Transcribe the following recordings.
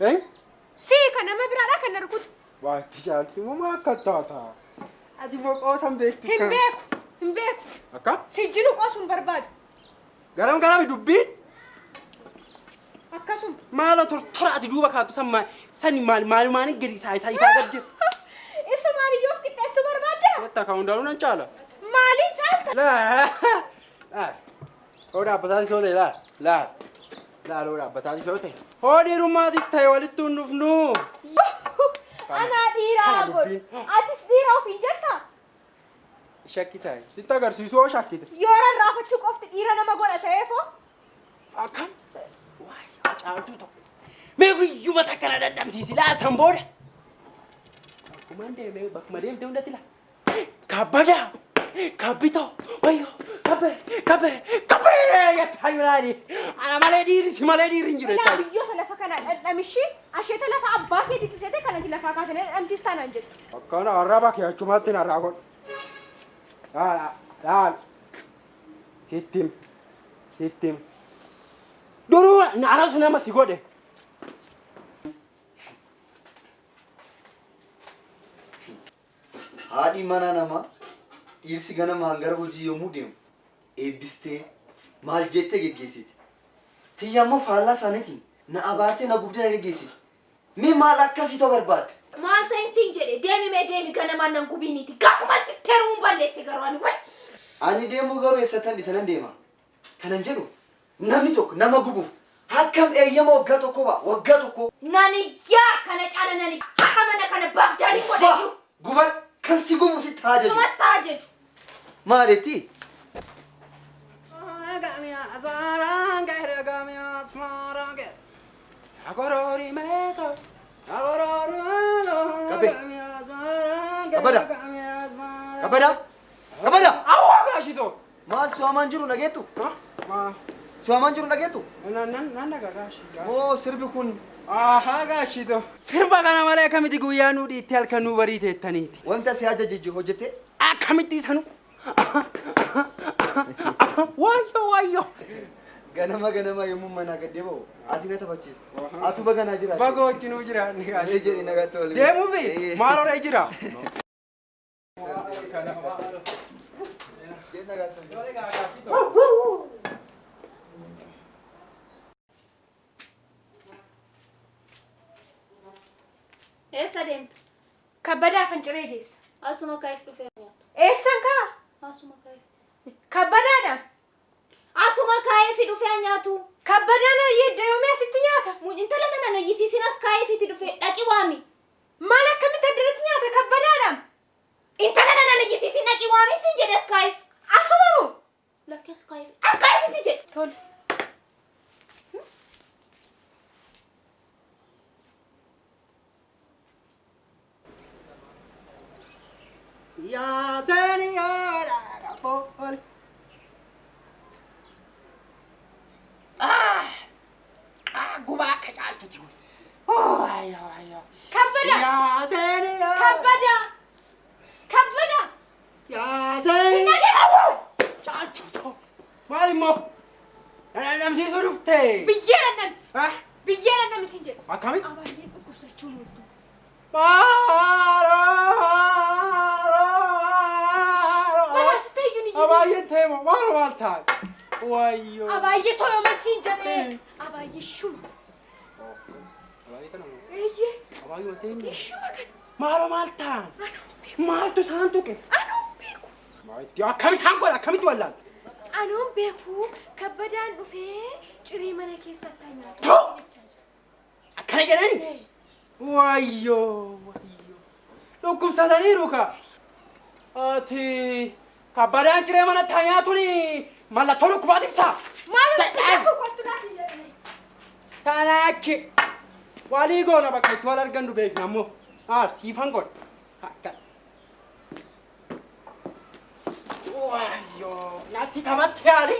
Eh? Sii kan nama biraadha kan na rukute. Waa itti caalti moo akka taata? Ati immoo qoosan beektu. Hin beeku. Hin beeku. Akkam? Sijjinu qoosuun barbaadu. Garam garami dubbiin? Akkasuma. Maaloo tortora ati duuba kaattu san maal sani maal maalumaan gadi isaa isaa isaa gad jira. Isumaan iyyuu of qixxeessuu barbaadda? Wanta ka hundaanuu nan caala. Maaliin caalta? Laa laa hoo dhaabbataatis yoo ta'e laa laa laa hoo dhaabbataatis yoo ta'e hoo dhiirummaatis ta'e walitti hin dhufnu. Anaa dhiiraa Kana godhu. dubbiin. Atis dhiira ofiin jettaa? Shakki ta'e sitti agarsiisu hoo shakkite. Yoo rarraafachuu qofti dhiira nama godha ta'eefoo? Akkam? Waayee caaltuu tokko. Mee guyyuma takka na dadhabsiisi laa san booda. Bakkumaan deemee bakkuma deemte hundatti laa. Kabbadaa! Kabbitoo! Wayyoo! Kabbee! Kabbee! Kabbee! Jettaa jiraani. Ana malee dhiirri si malee dhiirri hin jiru Ilaa jettaa. biyyoota lafa kanaa dhandhamishii asheeta lafa abbaa keetiitti seete kanatti lafaa kaatanii dhandhamsiistaa naan jedhu. Akkana arraba kee achumatti narraa godhu. Laal laal. Sittim. Sittim. Duruu anatu nama si godhe. Haadhi mana namaa dhiirsi ganamaan gara hojii yommuu deemu eebbistee maal jettee geggeessiti. Tiyya immoo faallaa isaaniitiin na abaartee na gubdee na geggeessiti. Mee maal akkasii ta'uu barbaadda? Maal ta'in siin jedhe deemi mee deemi ganamaan nan gubiiniiti gaafuma sitti heerumuun balleesse garuu ani way. Ani deemuu garuu eessattan dhiisa nan deema. Kanan jedhu namni tokko nama gubuuf akkam eeyyama waggaa tokkoo ba'a waggaa tokkoo. Nan iyyaa kana caala nan iyyaa har'a mana kana baabdaanii Uffaa godhayyuu. guban kan si gubu sitti haa jaju. Sumatti haa jaju. Maaletti? Kabe. Kabada. Kabada. Kabada. Awwa gaashitoo. Maal si waamaan jiru dhageettu? Ma Si waamaan jiru dhageettu? nan nan nan dhaga gaashi. Moo sirbi kun Ahaa gaashitoo. Sirba kana malee akkamitti guyyaa nuu dhiittee halkan nuu bariiteettaniiti. wanta si ajaje hojjette? Akkamitti isanu? Wayyoo wayyoo. Ganama ganama yommuu manaa gad deebi'u ati na taphachiista. Atu baganaa jiraate. Bagoo wajjinuu jiraanne Mee gaashitoo. jedhi nagaatti waliin. Deemuufi maal horee jira? Jedhi nagaatti waliin. Eessa deemta? Kabbadaa fanciree geessa. Asuma kaa'eef dhufee nyaatu. Eessan kaa? Asuma kaa'eef. Kabbadaadha. Asuma kaa'eef dhufee nyaatu. Kabbadaan yeedda yoomii asitti nyaata? Intala nana na iyyisiisin as kaa'eefiiti dhufee dhaqi waami. Maal akkamitti addanatti nyaata kabbadaadha? Intala nana na iyyisiisin dhaqi waami siin jedhe as kaa'eef. Asuma moo? Lakki as kaa'eef. As kaa'eef siin jedhe. Tole. Yaa seeniyoodha fooli. Gubaa akka caaltuti. Wayyoo wayyoo. Kabbadaa! Yaa seeniyoodha. Kabbadaa! Kabbadaa! Yaa seeniyoodha. Caaltuutu. Maal immoo? Dhandhamsiisuu dhufte. Biyyee dhandhami! Ah, Biyyee dhandhami siin jedhe. Akkamitti? Abaayyeen dhukkubsachuu ooltu. Balaa sitti iyyuu ni iyyuu. Abaayyeen teema maal maal taate? Wayyoo. Abaayyee tooyoma siin jedhe. Abaayyee shuma. Abaayyee kana moo? Eeyyee. Abaayyuma teenya. Ishuma kana. Maaloo maal ta'an? Maaltu isaan tuqe? Anoon beeku. Maalitti akkam isaan godha akkamitti wallaalte? Anoon beeku kabbadaan dhufee ciree mana keessatti nyaatu. Too! jechaa jira. Akkana jedhani? Wayyoo wayyoo. Dhukkubsataniiru ka. Ati kabbadaan ciree mana taa nyaatuun mallattoo dhukkubaati ibsa. Maal beeku kottu naaf hin jedhame. Tanaachi. Walii goona bakka itti wal argannu beekna ammoo. Haa siifan godha. Akka. Wayyoo natti taphatti yaali.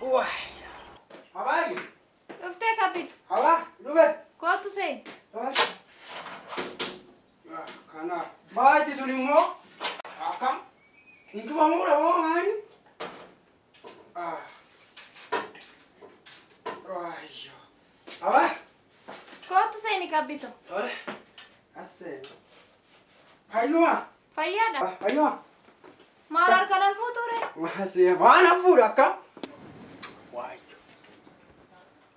Wayyoo. Habaayi. Dhuftee kabbitu. Habaa dhube. Kootu seeni. Kana maati tun immoo akkam hin cufamuudha moo maali? Abaa. Kootu seeni Kabbitu. Tole. As seeni. Fayyuma. Fayyaadha. Fayyuma. Maal harka nan fuuture? Waan hafuudha akkam? Waayyo.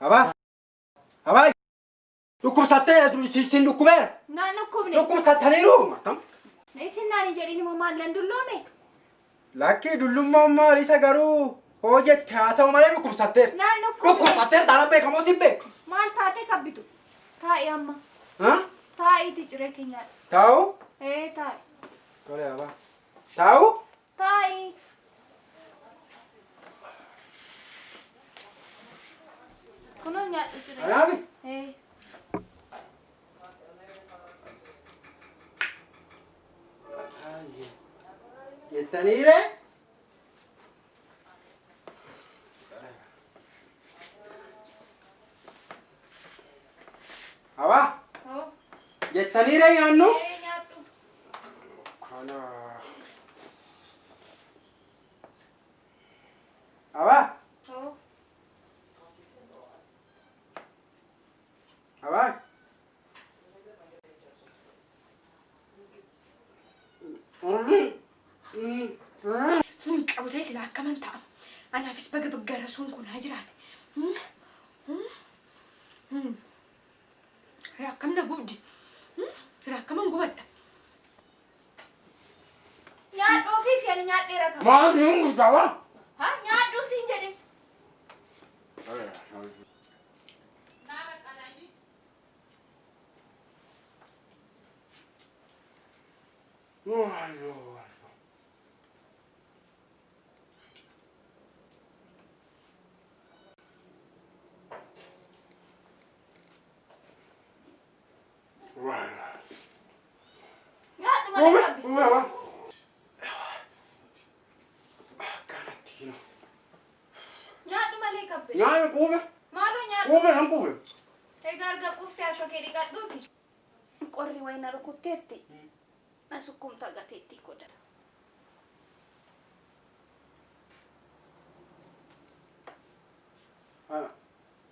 Abaa. Abaa. Dhukkubsattee sin dhukkubeera. Naan dhukkubne. Dhukkubsattaniiru. Akkam? Isin naan hin jedhin immoo maal nan dulloome? Lakkii dullummaan maal isa garuu hoo jette haa ta'u malee dhukkubsatteer. Naan dhukkubne. Dhukkubsatteer taanaan beekamoo sin beeku. Maal taatee Kabbitu? Taa'i amma. Taa'iiti ciree keenyaadha. Taa'u? Ee taa'i. Tole abaa. Taa'u? Taa'i. Kunoo nyaadhu ciree. Anaafi? Ee. Jettaniire? Abaa? Jettaniire nyaannu? Ee nyaadhu. Kana. Abaa? Abaa? Sun qabu ta'e sila akkaman ta'a. Anaafis baga baggarasuun kun haa jiraate. Akkam na gubdi. Akkaman gubadha. Nyaadhu ofii fi ani nyaadheera qaba. Maal hin guddaa? Ha nyaadhu siin jedhe. Nyaadhu malee qabbi. Nyaadhu malee qabbi. Nyaadhu quufe. Maaloo nyaadhu. Quufe nan quufe. Egaa erga quuftee harka kee dhiqadhuuti. Qorri wayina rukutteetti. Na sukkumta gateetti godhata.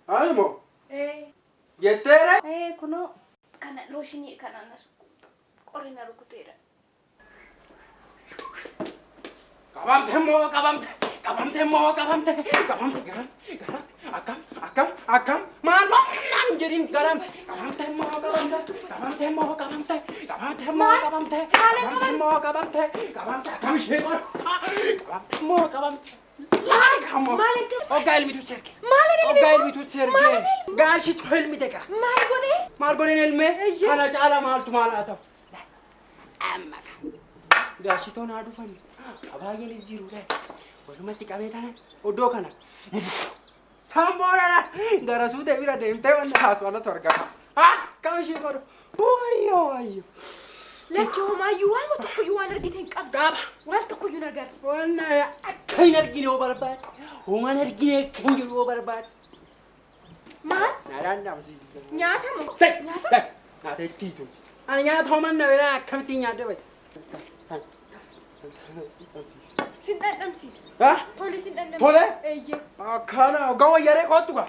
Ani moo? Ee. Jetteere? Ee kunoo kana looshinii kana na sukkumta. Qorri na rukuteera. Qabamte moo qabamte qabamte moo qabamte qabamte garam garam akkam akkam akkam maal maal naan jedhin garam qabamte moo qabamte qabamte moo qabamte qabamte moo qabamte qabamte moo qabamte qabamte akkam ishee qor qabamte moo qabamte laali kammoo Oggaa ilmitu serge Oggaa ilmitu serge gaashitu ilmite qa Maal godhee? Maal godheen ilmee kana caala maaltu maal haa ta'u amma kan gaashitoon haa dhufan abaayeenis jiruudha walumatti qabee tanan oddoo kana saan boodana gara suutee bira deemtee wanna taatu anatu argama akkam ishee godhu wayyoo wayyoo. Lakki homaayyuu waan tokkoyyuu waan argite hin qabdu. Qaba. Waan tokkoyyuu hin agarre. Wanna akka hin argine yoo barbaade homaan argine akka hin jiru yoo barbaade. Maal? Naadhaan dhabsiisa. Nyaata moo? Nyaata? Nyaata ittiitu. Ani nyaata homan na biraa akkamittiin nyaadde bahe. Sin dhandhamsiisu. Tole sin dhandhamsiisu. Tole? Eeyyee. Akkana hoggaa wayyaree kootu gaa.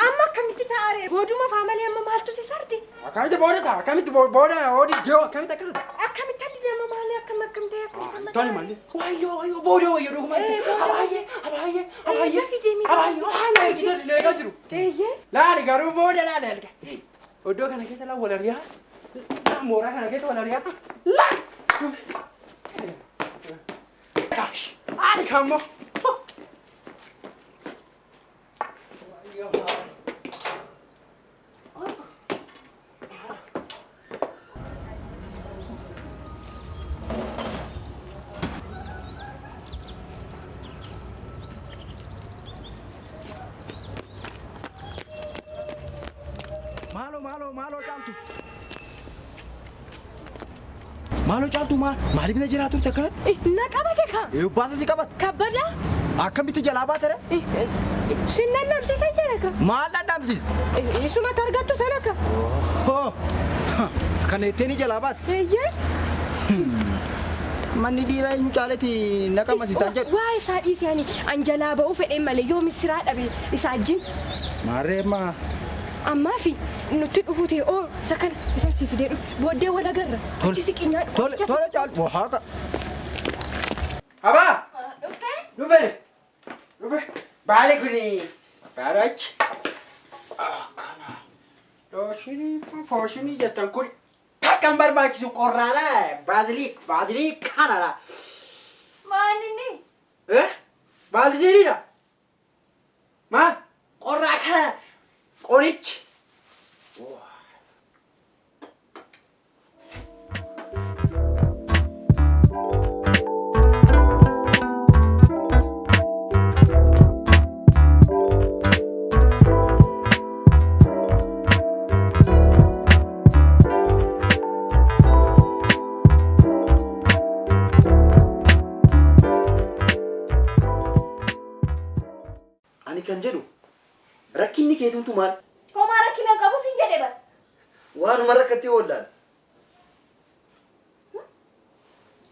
Amma akkamitti taa'aree? Booduma faa malee amma maaltu si sardi? Akkamitti booda ta'a? Akkamitti booda oodi dee'oo akkamitti akkana ta'a? Akkamitti addi deema maali akkam akkam ta'e akkamitti amma Tole malee. Wayyoo wayyoo booda wayyoo dhugumatti. Abaayyee abaayyee abaayyee. Dafii deemii. Abaayyee waan ergite leegaa jiru. Eeyyee. Laali garuu booda laali erga. Oddoo kana keessa laa wal ari'aa. Laa mooraa kana keessa wal ari'aa. Laa. Ani kammoo. Maaloo maaloo maaloo caaltu. Maaloo caaltu maaliif na jiraa turte akkanatti? Na qabate ka. Baasa si qabate. Kabbada. Akkamitti jalaa baate ree? Sin dhandhamsiisan jedhe ka. Maal dhandhamsiisa? Isumatti argattu sana ka. Hoo! Kana ittiin jalaa baate? Eeyyee. Manni dhiiraa eenyu caalati na qammasistaan jedhu. Waa isaa dhiisee ani an jalaa ba'uu fedheen malee yoomi siraa dhabe isaa wajjin. Maarree ammaa. Ammaa fi nutti dhufuu ta'e oo isa kana isa si fidee dhufe booddee wal agarra. Achi siqii nyaadhu. Tole tole caaltu. Waa haqa. Abaa! Dhuftee? Dhufe! Dhufe! Baali kuni baalachi. Akkana. Looshinii kun fooshinii jettan kun takka hin barbaachisu qorraadha. Baaziliik baaziliik kanadha. Maal inni? Eh? Baaziliidha. Maal? Qorraa kana qorichi. Ani kan jedhu rakkinni keetumtu maal? Homaa rakkina hin qabu siin jedhe bar. Waanuma rakkattee wallaala.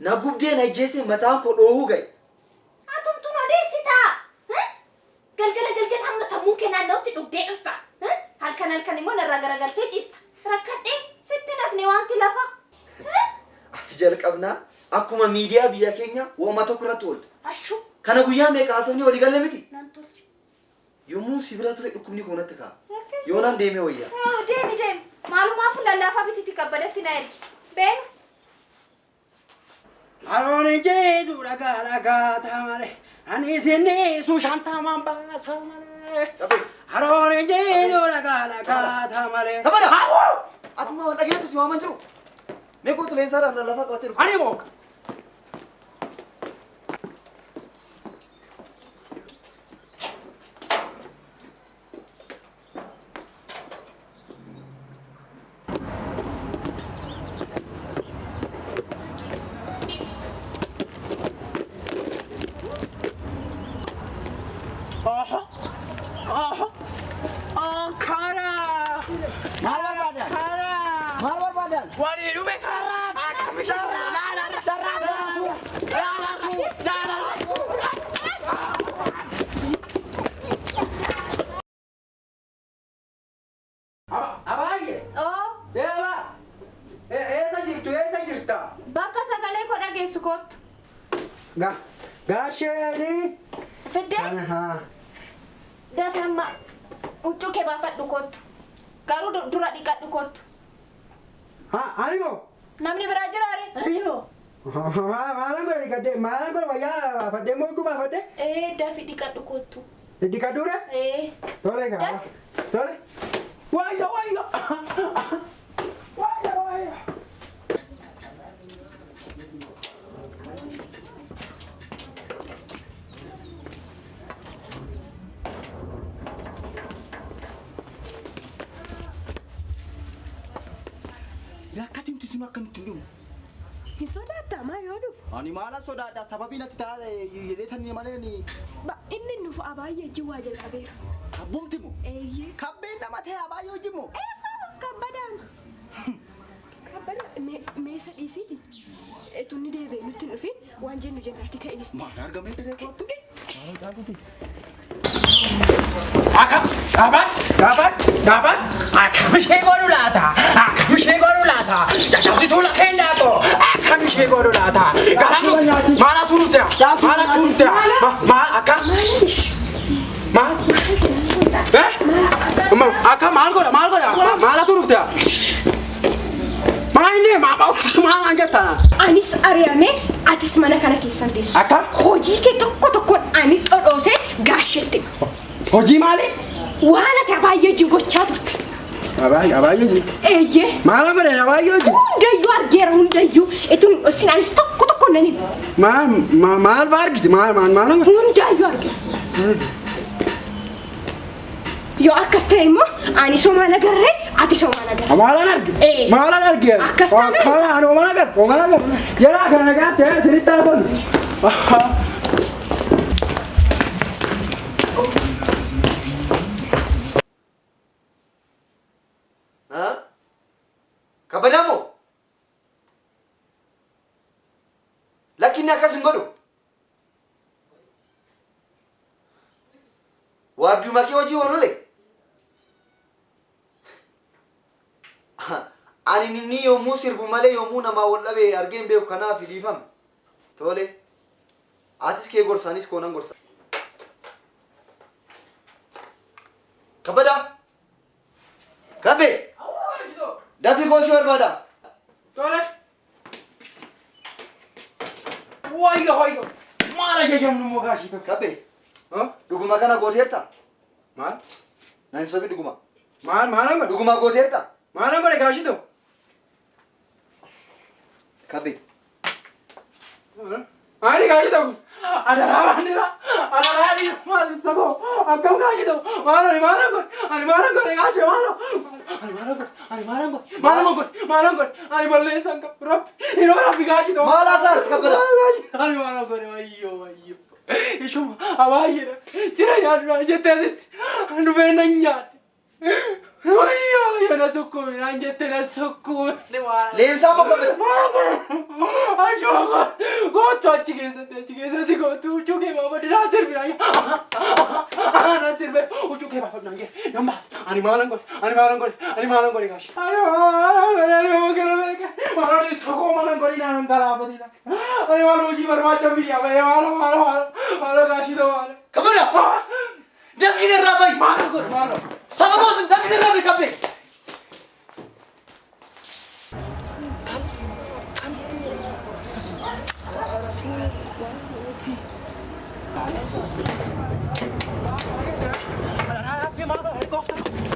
Na gubdee na ijjeestee mataan koo dhoohuu ga'e. Atumtuun odeessitaa? Galgala galgala hamma sammuun kee naanna'utti dhugdee dhufta. Halkan halkan immoo narraa garagaltee ciista. Rakkadhee sitti hin hafne wanti lafaa. Ati jalqabnaa akkuma miidiyaa biyya keenyaa wooma tokko irratti oolta. Ashuu Kana guyyaa meeqa haasofnee walii galle miti? nan tolche. Yommuun si bira ture dhukkubni koo natti ka'a. Yoonaan deemee wayyaa. Deemi deemi. Maalumaafuu lallaafaa bititti kabbadatti na ergi. Beenu. Haroon ijjeesu dhagaa dhagaa ta'a malee. Ani isinniisu shantamaan baasa malee. Haroon ijjeesu dhagaa dhagaa ta'a malee. Kabada! Atuma waan dhageettu si waaman jiru. Mee kootu leensaadhaaf lallaafaa qabattee dhufte. Ani moo? Oho! Oho! Kara! Maal barbaadan? Kara! Maal barbaadan? Wali dhume kara! Akkam ishee Abaayyee! Oo Deema! Eessa jirtu? Eessa jirta? bakka sagalee koo dhageessu kottu. Gaasheeni! Fiddee dafii amma huccuu kee baafadhu kottu. Garuu dura dhiqadhu kottu. Ani moo? Namni biraa jira ree? Ani moo? Maalan godhe dhiqadhee? Maalan godhe wayyaa baafadhee moo huccuu baafadhee? Ee dafii dhiqadhu kottu. Dhiqadhuure? Ee. Tole gaa. Daf. Tole. Wayyo wayyo! Wayyo wayyo! Akkatimti sun akkamitti hin dhumu? Hin sodaattaa maal yoo dhufu? Ani maala sodaadha sababii natti ta'a jedhee malee ni Inni nuuf abaayyee wajjin waa jalqabeera. abbumti moo? Eeyyee. Kabbeen nama ta'e abaayyee hojii moo? Eessuma kabbadaan. Kabbada meesa dhiisiiti. Tunni deebi'ee nutti hin dhufin waan jennu jennaati ka'ine. Maal argamee dhiree kootu? Maal argamte? Akka gaafan gaafan gaafan akkam ishee godhu laata? Akkam ishee godhu laata? Caccabsituu lafeen daakoo akkam ishee godhu laata? Gara maala tuurte? Maala tuurte? Maal akka? Maal? Eh? Akka maal godha maal godha? Maala tuurte? Maal inni maal maal jettana? Anis ari'amee atis mana kana keessan teessu. Akka? Hojii kee tokko tokkoon anis dhodhoosee gaasheetti. Hojii maali? Waan ati abaayyee wajjin gochaa turte. Abaayyee hojii. Eeyyee. Maala godhe abaayyee hojii? Hundayyuu argeera hundayyuu. Itun isin anis tokko tokkoon nan hima. Maal maal fa'aa argite? Maal maal maal? Hundayyuu argeera. Yoo akkas ta'e immoo ani somaan agarree ati somaan agarree. Maalan arge? Ee. Maalan arge? Akkas taanaan- Akkana ani homaan agarre homaan agarre. Yeroo kana nagaatti sirriitti haa tolu. Ha? Kabadamoo? Lakki inni akkas hin godhu. Waardiyuma kee hojii oolole. Ani inni yommuu sirbu malee yommuu namaa wal dhabe argee hin beeku, kanaaf dhiifama. Tole. Atis kee gorsa, anis koo nan gorsa. Kabbadaa! Kabbee! Dafii koo si barbaada. Tole. Wayyo wayyo. Maal ajajamnu immoo gaashii tokko? Kabbee! Dhuguma kana gooteerta? Maal? Na hin sobi, dhuguma. Maal maal godhe? Dhuguma gooteerta? Maal godhe gaashii tokko? Kabbee! Maali gaashii tokko? Adaraa baandiraa! Adaraa dhiira maal ibsa koo? Akkam gaashii tokko? Maal ani maal godhe? Ani maal godhe gaashii maal? Ani maal godhe? Ani maal godhe? Maal godhe? Maal godhe? Ani balleessan qabu. Rabbi! Yeroo rabbi gaashii tokko. Maal haasa'arti Kabbadaa? Ani maal godhe? Wayyoo wayyoo. Ishuma abaayyeedha. Jira nyaadhu jettee asitti. Dhufee nan nyaadhe. Wayyoo wayyoo, na sukkuumi naan jettee na sukkuumi. Leensaa moo Kabbadaa? Achuma kootu, achi keessatti kootu, huccuu kee baafadhu naa sirbi naan, na sirbe, huccuu kee baafadhu naan jedhe nan baasa. Ani maalan godhe? Ani maalan godhe? Ani maalan godhe gaashi? Ani maalan godhe? Ani yoo gara beeka maal dhirsa koo maalan godhe? Naan galaafatina. Ani maal hojii barbaacha biyya bahee? Maalo maalo maalo maalo gaashi ta'u maalo. Kabbadaa! Dafii irraa bahi! Maalan godhe maalo? Sababa sun dafii irraa bahi, Kabbee!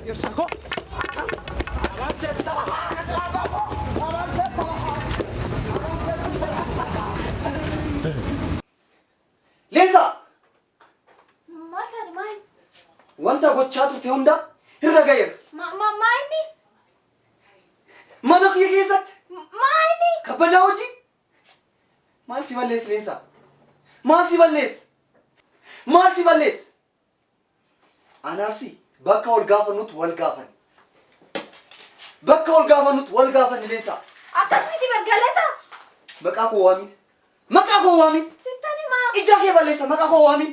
Dhirsa koo. Leensaa! Maal taate, maal? Wanta gochaa turte hunda irra ga'eera. Maa inni? Mana kiyya keessatti Maa inni? Kabbadaa wajjin maal si balleessa, Leensaa? Maal si balleessa? Maal si balleessa? Anaaf si bakka wal gaafannutti wal gaafanne. Bakka wal gaafannutti wal gaafanne, Leensaa. Akkas miti bar, Galata. Maqaa koo waamin. Maqaa koo waamin. Sittan himaa. Ija kee balleessa, maqaa koo waamin.